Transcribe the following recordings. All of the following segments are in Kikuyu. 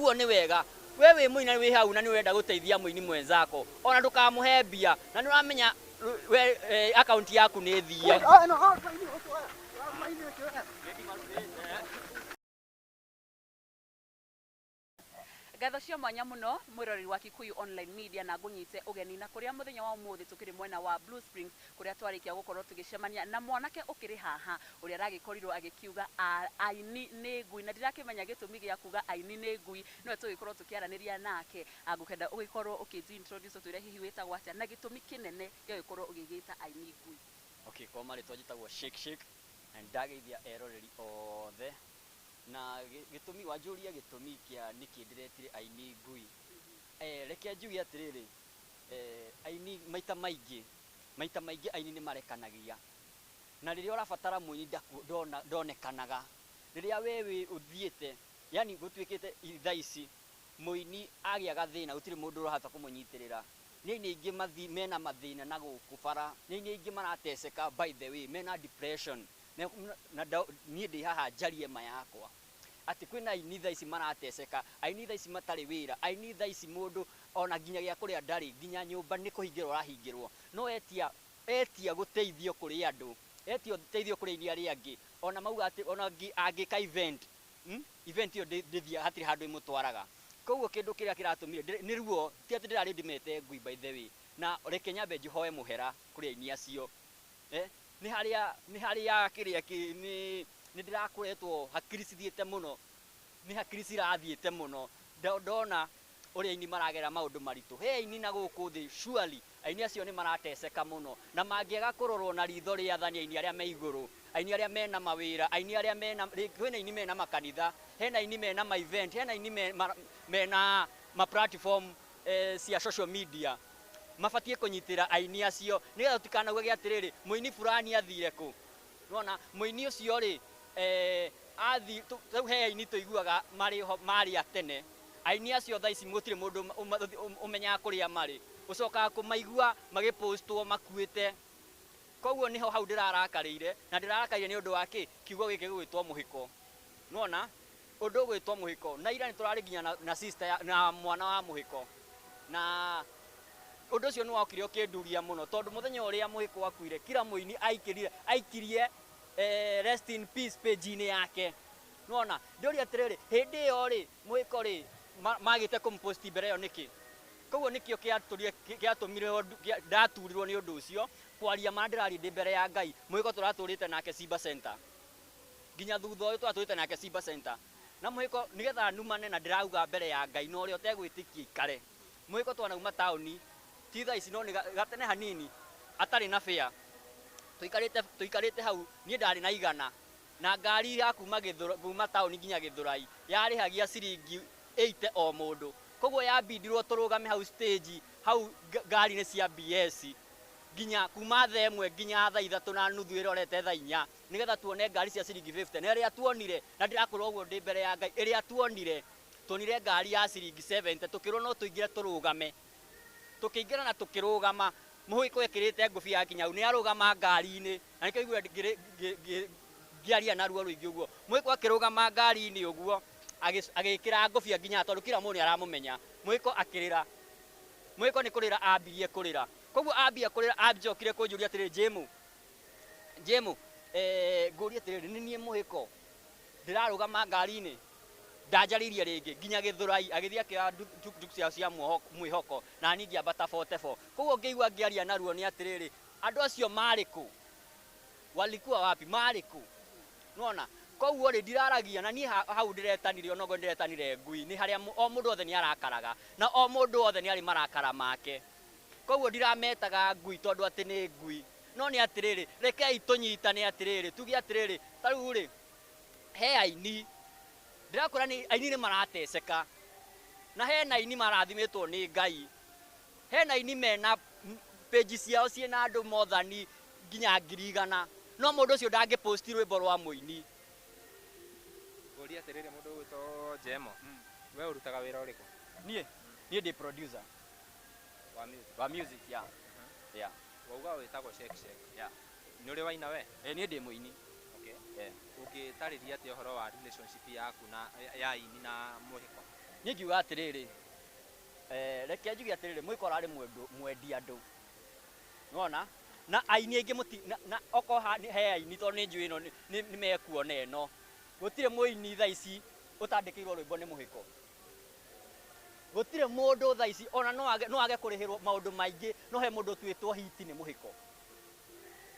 Ũguo nĩ wega. We wĩ mũini na wĩ hau na nĩ ũrenda gũteithia mũini mwenzako, ona ndũkamũhe mbia na nĩ ũramenya we akaunti yaku nĩ thie. Ngatho cia mwanya mũno mwĩroreri wa Kikuyu Online Media, na ngũnyite ũgeni na kũrĩa mũthenya wa ũmũthĩ tũkĩrĩ mwena wa Blue Springs, kũrĩa twarĩkia gũkorwo tũgĩcemania na mwanake ũkĩrĩ haha ũrĩa aragĩkorirwo agĩkiuga aini nĩ ngui, na ndirakĩmenya gĩtũmi gĩa kuga aini nĩ ngui. Nĩwe tũgĩkorwo tũkĩaranĩria nake. Ngũkenda ũgĩkorwo ũkĩnji introduce, ũtwĩre hihi wĩtagwo atĩa na gĩtũmi kĩnene gĩa gũkorwo ũgĩgĩta aini ngui. Okay, kwa marĩtwa njĩtagwo Shake Shake na nĩndageithia eroreri othe. Na gĩtũmi wanjũria, gĩtũmi kĩa nĩkĩ ndĩretire aini ngui, reke njuge atĩrĩrĩ, aini maita maingĩ aini nĩ marekanagia, na rĩrĩa ũrabatara mũini ndonekanaga. Rĩrĩa we wĩ ũthiĩte, yani gũtuĩkĩte thaa ici mũini agĩa gathĩna, gũtirĩ mũndũ ũrahota kũmũnyitĩrĩra. Nĩ aini aingĩ mathi mena mathĩna na gũkũ bara, nĩ aini aingĩ marateseka, by the way, mena depression. Na niĩ ndĩ haha njarie ma yakwa atĩ kwĩna aini thaa ici marateseka, aini thaa ici matarĩ wĩra, aini thaa ici mũndũ ona nginya gĩa kũrĩa ndarĩ, nginya nyũmba nĩ kũhingĩrwo arahingĩrwo, no etia etia gũteithio kũrĩ andũ, etia ũteithio kũrĩ aini arĩa angĩ, ona mauga atĩ ona angĩka event, Event ĩyo ndĩthiaga, hatirĩ handũ ĩmũtwaraga. Koguo kĩndũ kĩrĩa kĩratũmire nĩ ruo, ti atĩ ndĩrarĩ ndĩmete ngui, by the way. Na reke nyambe njohoe mũhera kũrĩ aini acio. Nĩ harĩa kĩrĩa nĩ ndĩrakoretwo hakiri cithiĩte mũno, nĩ hakiri cirathiĩte mũno. Ndona ũrĩa aini maragera maũndũ maritũ. He aini na gũkũ thĩ, surely aini acio nĩ marateseka mũno, na mangĩaga kũrorwo na ritho rĩa tha nĩ aini arĩa me igũrũ, aini arĩa mena mawĩra, aini arĩa mena kwĩna aini mena makanitha, hena aini mena ma event, hena aini mena ma platform cia social media, mabatiĩ kũnyitĩra aini acio nĩgetha tũtikanaugage atĩrĩrĩ, mũini fulani athire kũ. Nĩwona mũini ũcio rĩ, athi rĩu he aini tũiguaga marĩ ho marĩ a tene. Aini acio thaa ici gũtirĩ mũndũ ũmenyaga kũrĩa marĩ, ũcokaga kũmaigua magĩpostwo makuĩte. Koguo nĩho hau ndĩrarakarĩire, na ndĩrarakarĩire nĩ ũndũ wa kĩ kiugo gĩkĩ gĩgwĩtwo mũhĩko. Nĩwona ũndũ ũgwĩtwo mũhĩko, na ira nĩ tũrarĩ nginya na sister na mwana wa mũhĩko, na ũndũ ũcio nĩ wokire ũkĩnduria mũno, tondũ mũthenya ũrĩa mũhĩko akuire, kila mũini aikĩrire aikirie rest in peace page-inĩ yake. Nĩwona ndĩũria atĩrĩrĩ, hĩndĩ ĩyo rĩ, mũhĩko rĩ, magĩte kũmposti mbere ĩyo nĩkĩ? Koguo nĩkĩo kĩatũrire kĩatũmire ndaturirwo nĩ ũndũ ũcio kwaria ma ndĩraria ndĩ mbere ya Ngai. Mũhĩko tũratũrĩte nake Simba Center, nginya thutha ũyũ tũratũrĩte nake Simba Center na mũhĩko, nĩgetha numane na ndĩrauga mbere ya Ngai na ũrĩa ũtegwĩtĩkia ikare. Mũhĩko twanauma taũni, ti thaa ici, no nĩ gatene hanini, atarĩ na fare, tũikarĩte hau, niĩ ndarĩ na 100, na ngari ya kuma Gĩthũra, kuma taũni nginya Gĩthũrai yarĩhagia ciringi 80 o mũndũ. Koguo yambindirwo tũrũgame hau stage hau ngari-inĩ cia BS nginya kuma thaa 1 nginya thaa 3:30 ĩrorete thaa 4, nĩgetha tuone ngari cia ciringi 50. Na ĩrĩa tuonire, na ndĩrakwĩra ũguo ndĩ mbere ya Ngai, ĩrĩa tuonire ngari ya ciringi 70, tũkĩrwo no tũingĩre tũrũgame. Tũkĩingĩra na tũkĩrũgama. Mũhĩko ekĩrĩte ngũbia ya kinya hau, nĩ arũgama ngari-inĩ, na nĩkĩo igua ngĩaria na ruo rũingĩ ũguo. Mũhĩko akĩrũgama ngari-inĩ ũguo, agĩkĩra ngũbia nginya, tondũ kila mũndũ nĩ aramũmenya. Mũhĩko akĩrĩra, mũhĩko nĩ kũrĩra ambirie kũrĩra. Koguo ambia kũrĩra, anjokire kũnjũria atĩrĩrĩ, "Jĩmũ, Jĩmũ, ngũrie atĩrĩrĩ, nĩ niĩ mũhĩko ndĩrarũgama ngari-inĩ?" Ndanjarĩirie rĩngĩ nginya Gĩthũrai, agĩthiĩ akĩoya tuktuk ciao cia mwĩhoko, na niĩ ngĩambata 44. Koguo ngĩigua ngĩaria na ruo nĩ atĩrĩrĩ, andũ acio marĩ kũ? Walikuwa wapi? Marĩ kũ? Nĩwona koguo rĩ, ndiraragia na niĩ hau ndĩretanire, onokorwo ndĩretanire ngui, nĩ harĩa o mũndũ wothe nĩ arakaraga, na o mũndũ wothe nĩ arĩ marakara make. Koguo ndirametaga ngui tondũ atĩ nĩ ngui, no nĩ atĩrĩrĩ, rekei tũnyitane atĩrĩrĩ, tuge atĩrĩrĩ, ta rĩu rĩ, he aini ndĩrakwĩra nĩ aini nĩ marateseka, na hena aini marathimĩtwo nĩ Ngai, hena aini mena page ciao ciĩna andũ mothani nginya 100,000, no mũndũ ũcio ndangĩposti rwĩmbo rwa mũini. Ngũria atĩrĩrĩ, mũndũ ũgwĩtwo Jemo, we ũrutaga wĩra ũrĩkũ? Niĩ ndĩ producer. Wa music? Wa music, yeah. Wauga wĩtagwo Shake Shake. Yeah. Nĩ ũrĩ waina we? Niĩ ndĩ mũini. Okay. Ũngĩtarĩria atĩa ũhoro wa relationship yaku na ya aini na mũhĩko? Niĩ ngiuga atĩrĩrĩ, reke njuge atĩrĩrĩ, Mũhĩko ararĩ mwendi andũ. Nĩwona? Na aini aingĩ mũti na okorwo he aini tondũ nĩ njũĩ ĩno nĩ mekuona ĩno. Gũtirĩ mũini thaa ici ũtandĩkĩirwo rwĩmbo nĩ Mũhĩko. Gũtirĩ mũndũ thaa ici ona no age kũrĩhĩrwo maũndũ maingĩ, no he mũndũ ũtuĩtwo hiti nĩ Mũhĩko.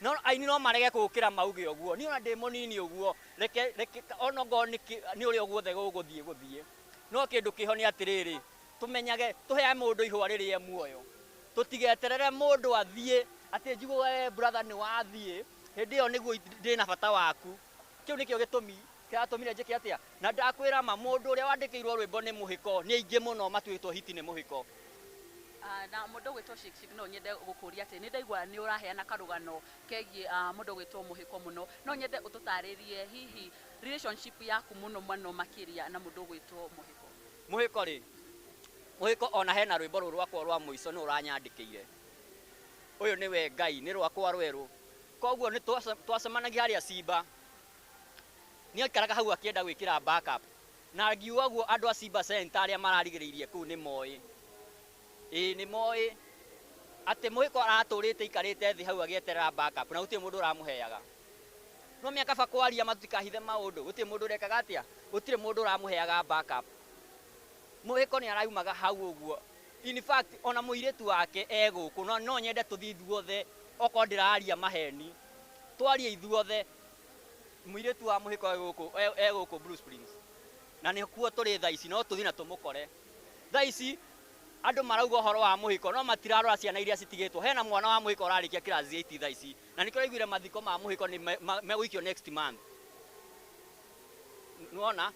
No aini no marege gũkĩra mauge ũguo. Niĩ ona ndĩ mũnini ũguo, reke ona ongorwo nĩ ũrĩa guothe gũgũthiĩ gũthiĩ. No kĩndũ kĩho nĩ atĩrĩrĩ, tũmenyage tũheage mũndũ ihũa rĩrĩa e muoyo. Tũtigeterere mũndũ athiĩ atĩ njigue we brother nĩ wathiĩ, hĩndĩ ĩyo nĩguo ndĩna bata waku. Kĩu nĩkĩo gĩtũmi kĩratũmire njĩke atĩa? Na ndakwĩra ma, mũndũ ũrĩa wandĩkĩirwo rwĩmbo nĩ Mũhĩko nĩ aingĩ mũno matuĩtwo hiti nĩ Mũhĩko. Na mũndũ ũgwĩtwo Shake Shake, no nyende gũkũria atĩ nĩ ndaigua nĩ ũraheana karũgano kegiĩ mũndũ ũgwĩtwo Mũhĩko mũno. No nyende ũtũtarĩrie hihi relationship yaku mũno mũno makĩria na mũndũ ũgwĩtwo Mũhĩko. Mũhĩko rĩ, Mũhĩko ona hena rwĩmbo rũrũ rwakwa rwa mũico nĩ ũranyandĩkĩire. Ũyũ nĩwe Ngai, nĩ rwakwa rwerũ. Koguo nĩ twacemanagia harĩa Simba. Nĩ aikaraga hau akĩenda gwĩkĩra backup. Na ngiuga ũguo andũ a Simba Center arĩa mararigĩrĩirie kũu nĩ moĩ. Ĩĩ nĩ moĩ atĩ Mũhĩko aratũrĩte aikarĩte thĩ hau agĩeterera backup na gũtirĩ mũndũ ũramũheaga. No mĩaka kaba kwaria matutikahithe maũndũ, gũtirĩ mũndũ ũrekaga atĩa? Gũtirĩ mũndũ ũramũheaga backup. Mũhĩko nĩ araumaga hau ũguo. In fact, ona mũirĩtu wake e gũkũ, no nyende tũthiĩ ithuothe, okorwo ndĩraria maheni, twarie ithuothe. Mũirĩtu wa Mũhĩko e gũkũ Blue Springs. Na nĩkuo tũrĩ thaa ici, no tũthiĩ na tũmũkore. Thaa ici andũ marauga ũhoro wa Mũhĩko, no matirarora ciana iria citigĩtwo. Hena mwana wa Mũhĩko ũrarĩkia class 8 thaa ici. Na nĩkĩo ũraiguire mathiko ma Mũhĩko nĩ megũikio next month. Nĩwona?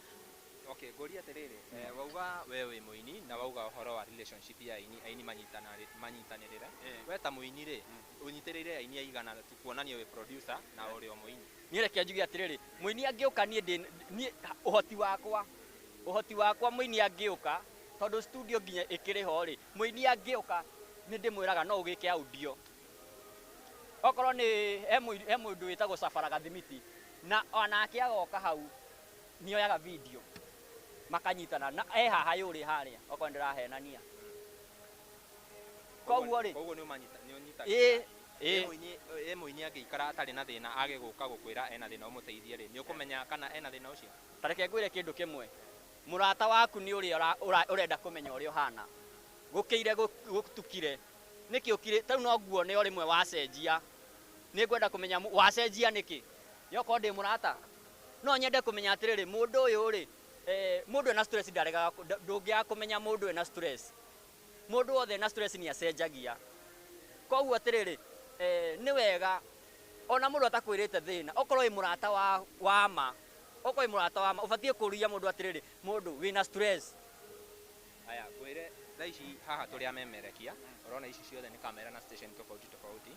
Okay, ngũria atĩrĩrĩ, wauga we wĩ mũini na wauga ũhoro wa relationship ya aini, aini manyitanĩrĩre. We ta mũini rĩ, ũnyitĩrĩire aini aigana kuonania wĩ producer na ũrĩ o mũini? Niĩ reke njuge atĩrĩrĩ, mũini angĩũka niĩ ndĩ, niĩ ũhoti wakwa mũini angĩũka, tondũ studio nginya ĩkĩrĩ ho rĩ, mũini angĩũka nĩ ndĩmwĩraga no ũgĩke audio. Okorwo nĩ he mũndũ wĩtagwo Safara Gathimiti, na onake agoka hau nĩoyaga video makanyitana na e haha yũrĩ harĩa okorwo ndĩrahenania. Koguo rĩ, koguo nĩ ũmanyita, nĩ ũnyitagĩrĩra. Ĩ, ĩ. Ĩ mũini angĩikara atarĩ na thĩna age gũka gũkwĩra ena thĩna ũmũteithie rĩ, nĩ ũkũmenya kana ena thĩna ũcio? Ta reke ngwĩre kĩndũ kĩmwe. Mũrata waku nĩ ũrĩa ũrenda kũmenya ũrĩa ũhana. Gũkĩire gũtukire. Nĩkĩ ũkire? Ta rĩu no nguone o rĩmwe wacenjia. Nĩ ngwenda kũmenya wacenjia nĩkĩ? Nĩ okorwo ndĩ mũrata. No nyende kũmenya atĩrĩrĩ, mũndũ ũyũ rĩ, mũndũ ena stress ndaregaga ndũngĩaga kũmenya mũndũ ena stress. Mũndũ wothe ena stress nĩ acenjagia. Koguo atĩrĩrĩ, nĩ wega ona mũndũ atakwĩrĩte thĩna, okorwo wĩ mũrata wa ma, okorwo wĩ mũrata wa ma, ũbatiĩ kũũria mũndũ atĩrĩrĩ, mũndũ wĩna stress. Aya, ngwĩre thaa ici haha tũrĩ amemerekia, ũrona ici ciothe nĩ kamera na station tofauti tofauti.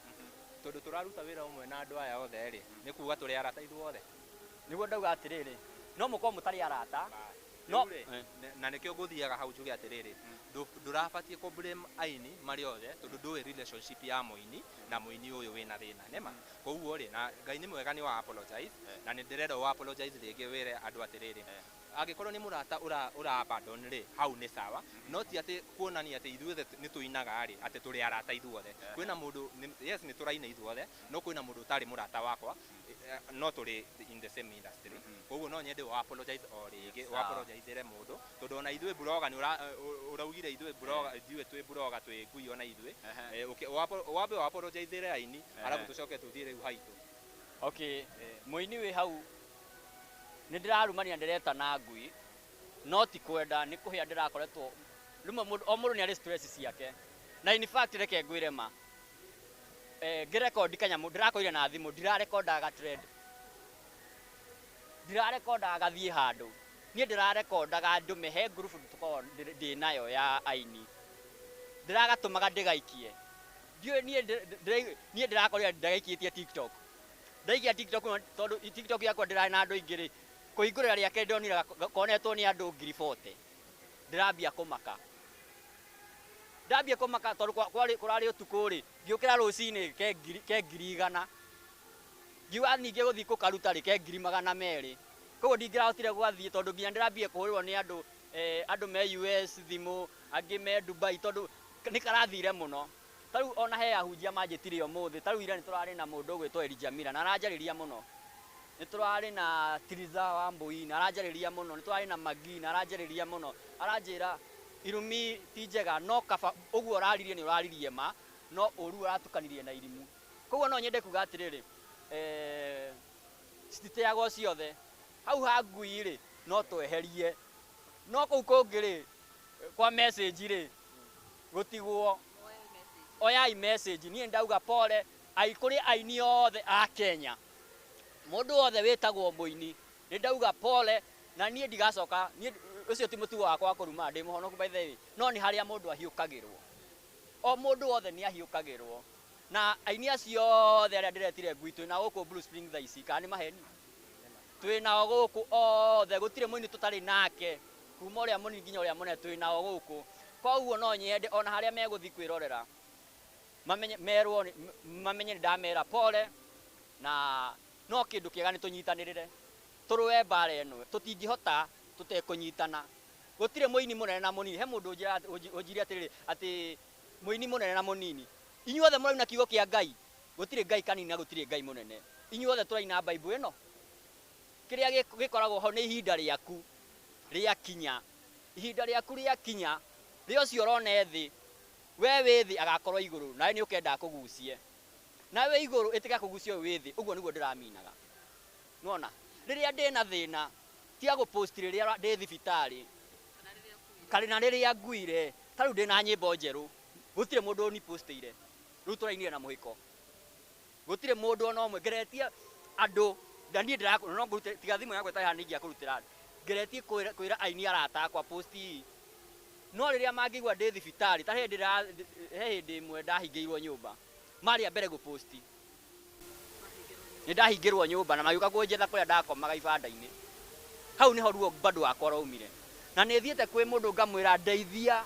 Tondũ tũraruta wĩra ũmwe na andũ aya othe rĩ, nĩ kuga tũrĩ arata ithuothe. Nĩguo ndauga atĩrĩrĩ, no mũkorwo mũtarĩ arata. No, Rĩu rĩ, na nĩkĩo ngũthiaga hau njuge atĩrĩrĩ, ndũrabatiĩ kũ blame aini marĩ othe, tondũ ndũĩ relationship ya mũini na mũini ũyũ wĩna thĩna, nĩma? Koguo rĩ, na Ngai nĩ mwega nĩ wa apologize, na nĩ ndĩrenda wa apologize rĩngĩ wĩre andũ atĩrĩrĩ, angĩkorwo nĩ mũrata ũra abandon rĩ, hau nĩ sawa, no ti atĩ kuonania atĩ ithuothe nĩ tũinaga rĩ, atĩ tũrĩ arata ithuothe. Kwĩna mũndũ, yes, nĩ tũraina ithuothe, no kwĩna mũndũ ũtarĩ mũrata wakwa, no tũrĩ in the same industry. Koguo no nyende wa apologize o rĩngĩ, wa apologize mũndũ, tondũ ona ithuĩ blogger nĩ ũraugire ithuĩ blogger, ithuĩ twĩ blogger, twĩ ngui ona ithuĩ. Wambe wa apologize aini, arabu tũcoke tũthiĩ rĩu haitũ. Okay, mũini wĩ hau nĩ ndĩrarumania ndĩretana ngui, no ti kwenda, nĩ kũhĩa ndĩrakoretwo. Rĩmwe o mũndũ nĩ arĩ stress ciake. Na in fact reke ngwĩre ma, ngĩrekondi kanyamũ ndĩrakorire na thimũ, ndirarekondaga trend, ndirarekondaga gathiĩ handũ, niĩ ndĩrarekondaga ndũme he group tũkoragwo ndĩ nayo ya aini, ndĩragatũmaga ndĩgaikie. Ndiũĩ niĩ ndĩrakorire ndagaikĩtie TikTok. Ndaikia TikTok tondũ TikTok yakwa ndĩrarĩ na andũ aingĩ rĩ, kũhingũrĩra rĩa kerĩ ndonire konetwo nĩ andũ ngiri 40. Ndĩrambia kũmaka. Ndambia kũmaka tondũ kũrarĩ ũtukũ rĩ, ngĩũkĩra rũcinĩ ke ngiri igana. Ngiuga ningĩ gũthiĩ kũkaruta rĩ, ke ngiri magana merĩ. Koguo ndingĩrahotire gwathiĩ tondũ nginya ndĩrambia kũhũrĩrwo nĩ andũ, andũ me US thimũ, angĩ me Dubai, tondũ nĩ karathire mũno. Ta rĩu ona he ahunjia manjĩtire ũmũthĩ, ta rĩu ira nĩ tũrarĩ na mũndũ ũgwĩtwo Elijah Miller na aranjarĩria mũno. Nĩ tũrarĩ na Tiriza Wambui na aranjarĩria mũno, nĩ tũrarĩ na Magi na aranjarĩria mũno. Aranjĩra irumi ti njega, no kaba ũguo ũraririe nĩ ũraririe ma, no ũru ũratukanirie na irimu. Koguo no nyende kuga atĩrĩrĩ, cititeagwo ciothe. Hau ha ngui rĩ, no tweherie, no kũu kũngĩ rĩ, kwa message rĩ, gũtigwo. Oyai message, niĩ ndauga pole ai kũrĩ aini othe a Kenya, mũndũ wothe wĩtagwo mũini, nĩ ndauga pole, na niĩ ndigacoka. Niĩ ũcio ti mũtugo wakwa wa kũruma, ndĩ mũhonoku by the way, no nĩ harĩa mũndũ ahiũkagĩrwo. O mũndũ wothe nĩ ahiũkagĩrwo, na aini acio othe arĩa ndĩretire ngui twĩ nao gũkũ Blue Spring thaa ici, kana nĩ maheni? Twĩ nao gũkũ othe, gũtirĩ mũini tũtarĩ nake, kuma ũrĩa mũnini nginya ũrĩa mũnene twĩ nao gũkũ. Koguo no nyende ona harĩa megũthiĩ kwĩrorera mamenye, merwo mamenye nĩ ndamera pole, na no kĩndũ kĩega nĩ tũnyitanĩrĩre, tũrũe mbara ĩno, tũtingĩhota tũtekũnyitana. Gũtirĩ mũini mũnene na mũnini. He mũndũ ũnjĩre atĩrĩrĩ, atĩ mũini mũnene na mũnini, inyuothe mũraina kiugo kĩa Ngai, gũtirĩ Ngai kanini na gũtirĩ Ngai mũnene, inyuothe tũraina Bible ĩno. Kĩrĩa gĩkoragwo ho nĩ ihinda rĩaku rĩakinya, ihinda rĩaku rĩakinya, rĩa ũcio ũrona thĩ, we wĩ thĩ agakorwo igũrũ, nawe nĩ ũkenda akũgucie, nawe wĩ igũrũ ĩtĩka kũgucio wĩ thĩ. Ũguo nĩguo ndĩraminaga. Nĩwona rĩrĩa ndĩna thĩna, tiga gũpost rĩrĩa ndĩ thibitarĩ kana rĩrĩa nguire. Ta rĩu ndĩna nyĩmbo njerũ, gũtirĩ mũndũ ũnipostĩire, rĩu tũrainire na mũhĩko, gũtirĩ mũndũ ona ũmwe. Ngeretie andũ na niĩ ndĩra no ngũrute, tiga thimũ yakwa ĩtarĩ haha nĩingĩakũrutĩra. Ngeretie kwĩra aini arata akwa post, no rĩrĩa mangĩigua ndĩ thibitarĩ, ta he hĩndĩ ĩmwe ndahingĩirwo nyũmba, marĩ a mbere gũposti. Nĩ ndahingĩrwo nyũmba na magĩũka kũnjetha kũrĩa ndakomaga ibanda-inĩ. Hau nĩho ruo bado wakwa raumire, na nĩ thiĩte kwĩ mũndũ ngamwĩra ndeithia,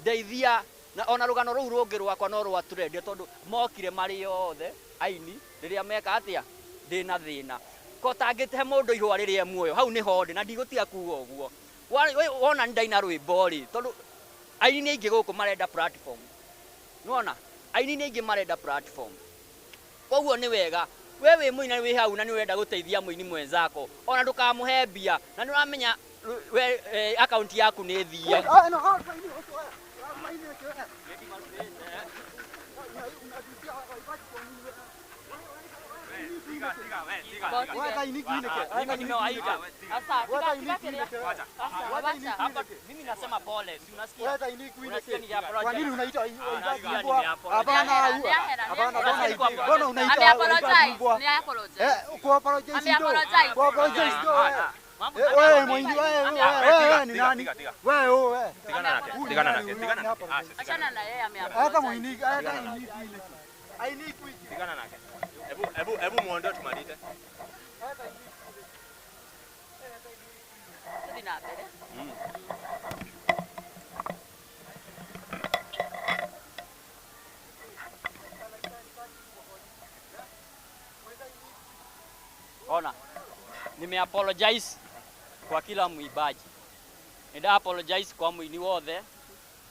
ndeithia, na ona rũgano rũu rũngĩ rwakwa no rwa trend, tondũ mokire marĩ othe aini rĩrĩa meka atĩa ndĩna thĩna. Ko tangĩhe mũndũ ihũa rĩrĩa muoyo, hau nĩho ndĩ na ndigũtiga kuga ũguo. Wona nĩ ndaina rwĩmbo rĩ, tondũ aini nĩ aingĩ gũkũ marenda platform. Nĩwona aini nĩ aingĩ marenda platform, koguo nĩ wega we wĩ mũini wĩ hau na nĩ ũrenda gũteithia mũini mwenzako, ona ndũkamũhe mbia na nĩ ũramenya we account yaku nĩ thie. Mimi nasema pole, si unasikia? Kwa nini unaita mbwa? Hapana, hapana, mbona unaita mbwa? Eh, ku apologize ndio. Ku apologize ndio. Wewe mwingi, wewe ni nani? Wewe wewe. Tigana nake, tigana nake, tigana nake. Achana na yeye, ame Hata mwingi, hata ini. Tigana nake. Ebu ebu ebu muondoe tumalize. Tuthi na mbere. Ona, nime apologize kwa kila mwimbaji, nda apologize kwa mũini wothe,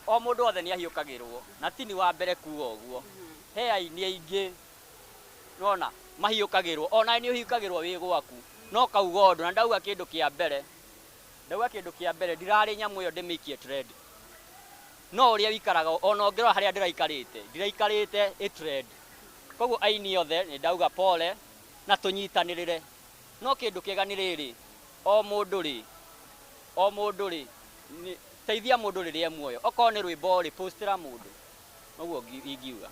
o mũndũ wothe nĩ ahiũkagĩrwo, na ti ni wa mbere kuga ũguo. He aini aingĩ nona mahiũkagĩrwo, ona nĩ ũhiũkagĩrwo wĩ gwaku, no kauga ũndũ. Na ndauga kĩndũ kĩa mbere, ndauga kĩndũ kĩa mbere, ndirarĩ nyamũ ĩyo ndĩmĩikie trend, no ũrĩa wikaraga ona ũngĩrora harĩa ndĩraikarĩte, ndiraikarĩte ĩ trend. Koguo aini othe nĩ ndauga pole na tũnyitanĩrĩre. No kĩndũ kĩega nĩ rĩrĩ, o mũndũ rĩ, o mũndũ rĩ, teithia mũndũ rĩrĩa muoyo, okorwo nĩ rwĩmbo rĩ, postĩra mũndũ, noguo ingiuga.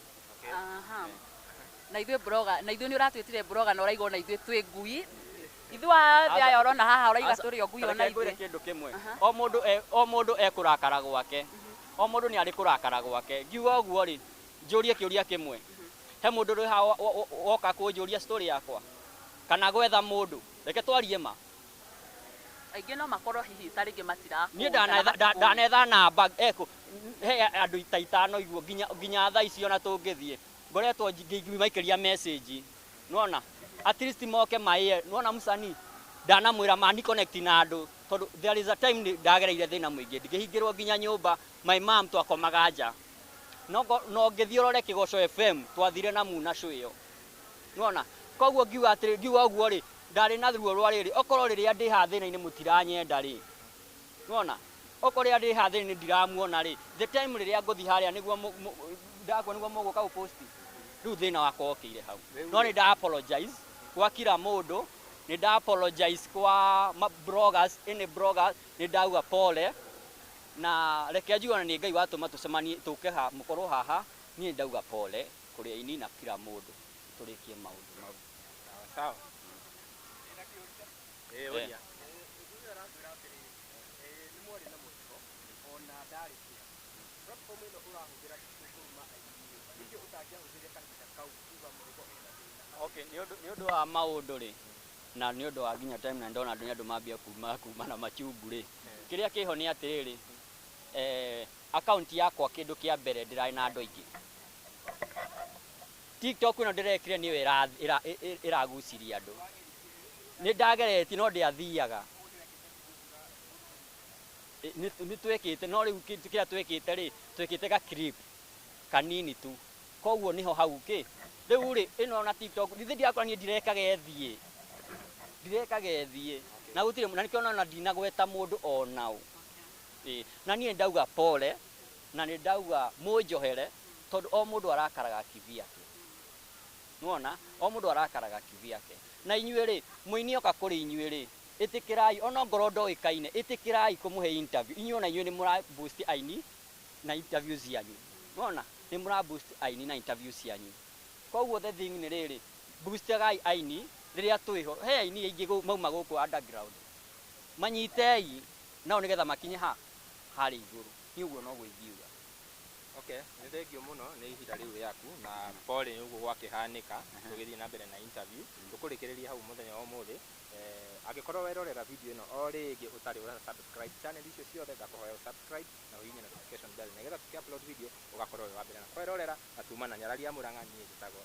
Aha. Na ithuĩ blogger, na ithuĩ nĩ ũratwĩtire blogger na ũraiga ona ithuĩ twĩ ngui. Ithuĩ othe aya ũrona haha ũraiga tũrĩ o ngui ona Reke ngwĩre ithuĩ. kĩndũ kĩmwe, Aha. o mũndũ ekũrakara gwake, o mũndũ nĩ arĩ kũrakara gwake. Ngiuga ũguo rĩ, njũrie kĩũria kĩmwe, he mũndũ ũrĩ haha woka kũnjũria story yakwa kana gwetha mũndũ? Reke twarie ma. Aingĩ no makorwo hihi ta rĩngĩ matirakũĩ Niĩ kana matikũĩ. ndanetha namba eko he andũ ta itano iguo nginya thaa ici ona tũngĩthiĩ ngoretwo ngĩmaikĩria message, nĩwona at least moke maĩe, nĩwona msanii Ndanamwĩra mani connect na andũ tondũ there is a time ndagereire thĩna mũingĩ ndingĩhingĩrwo nginya nyũmba. My mom twakomaga nja no ngĩthiĩ ũrore Kĩgoco FM twathire na muna cũĩyo nĩwona. Koguo ngiuga atĩrĩ, ngiuga ũguo rĩ, ndarĩ na ruo rwa rĩrĩ, okorwo rĩrĩa ndĩ haha thĩna-inĩ mũtiranyenda rĩ, nĩwona, okorwo rĩrĩa ndĩ haha thĩna-inĩ ndiramuona rĩ, the time rĩrĩa ngũthiĩ harĩa nĩguo ndakua nĩguo mũgũka gũpost. Rĩu thĩna wakwa wokĩire hau. No nĩ nda apologize gwa kila mũndũ, nĩ nda apologize kwa bloggers, any bloggers, nĩ ndauga pole. Na reke njuge ona nĩ Ngai watũma tũcemanie tũke ha mũkorwo haha, niĩ ndauga pole kũrĩ aini na kila mũndũ tũrĩkie maũndũ mau. Sawa sawa. Ũria. Okay, nĩ ũndũ wa maũndũ rĩ, na nĩ ũndũ wa nginya time na ndona andũ nĩ andũ mambia kuma na machungu rĩ. Kĩrĩa kĩho nĩ atĩrĩrĩ, account yakwa kĩndũ kĩa mbere ndĩrarĩ na andũ aingĩ. TikTok ĩno ndĩrekire nĩyo ĩraguciria andũ. Nĩ ndageretie no ndĩathiaga. Nĩ twekĩte no rĩu kĩrĩa twekĩte rĩ, twekĩte ga clip kanini tu. Koguo nĩho hau kĩ. Rĩu rĩ, ĩno na TikTok, githĩ ndirakora niĩ ndirekaga ĩthiĩ. Ndirekaga ĩthiĩ. Na gũtirĩ na nĩkĩo ona ndinagweta mũndũ onao. Na niĩ ndauga pole na nĩ ndauga mũnjohere tondũ o mũndũ arakaraga kivyake. Nĩwona? O mũndũ arakaraga kivyake. Na inyuĩ rĩ, mũini oka kũrĩ inyuĩ rĩ, ĩtĩkĩrai ona ngorwo ndoĩkaine, ĩtĩkĩrai kũmũhe interview. Inyuĩ ona inyuĩ nĩ mũra boost aini na interview cianyu. Nĩwona? Nĩ mũra boost aini na interview cianyu. Koguo the thing nĩ rĩrĩ, boostagai aini rĩrĩa twĩho. He aini aingĩ mauma gũkũ underground. Manyitei nao nĩgetha makinye ha harĩ igũrũ. Niĩ ũguo noguo ingiuga. Okay, nĩ thengio mũno nĩ ihinda rĩu rĩaku na pole nĩ ũguo gwakĩhanĩka tũgĩthiĩ na mbere na interview. Tũkũrĩkĩrĩria hau mũthenya wa ũmũthĩ. Angĩkorwo werorera video ĩno o rĩngĩ ũtarĩ ũra subscribe channel icio ciothe, ngakũhoya subscribe na ũhihinye notification bell nĩgetha tũkĩ upload video ũgakorwo wĩ wa mbere na kwerorera. Na tuma na Nyarari ya Mũrang'a, niĩ njĩtagwo